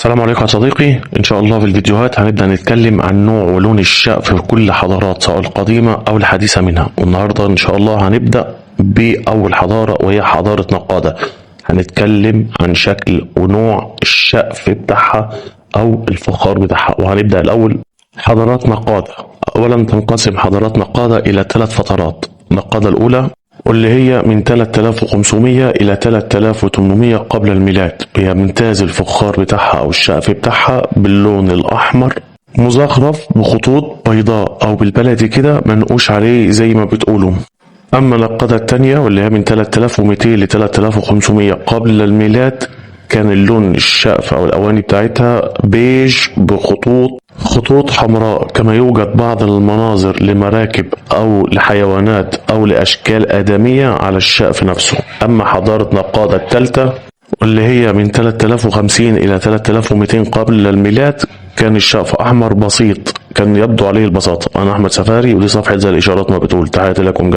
السلام عليكم يا صديقي. إن شاء الله في الفيديوهات هنبدأ نتكلم عن نوع ولون الشقف في كل حضارات سواء القديمة أو الحديثة منها. والنهاردة إن شاء الله هنبدأ بأول حضارة وهي حضارة نقادة. هنتكلم عن شكل ونوع الشقف بتاعها أو الفخار بتاعها. وهنبدأ الأول حضارات نقادة. أولا تنقسم حضارات نقادة إلى 3 فترات. النقادة الأولى واللي هي من 3500 إلى 3800 قبل الميلاد، هي بيمتاز الفخار بتاعها أو الشقف بتاعها باللون الأحمر مزخرف بخطوط بيضاء أو بالبلدي كده منقوش عليه زي ما بتقولوا. أما النقادة التانية واللي هي من 3200 ل 3500 قبل الميلاد، كان اللون الشقف أو الأواني بتاعتها بيج بخطوط حمراء، كما يوجد بعض المناظر لمراكب أو لحيوانات أو لأشكال آدمية على الشقف نفسه. أما حضارة نقادة الثالثة واللي هي من 3050 إلى 3200 قبل الميلاد، كان الشقف أحمر بسيط، كان يبدو عليه البساطة. أنا أحمد سفاري ودي صفحة زي الإشارات ما بتقول. تحياتي لكم.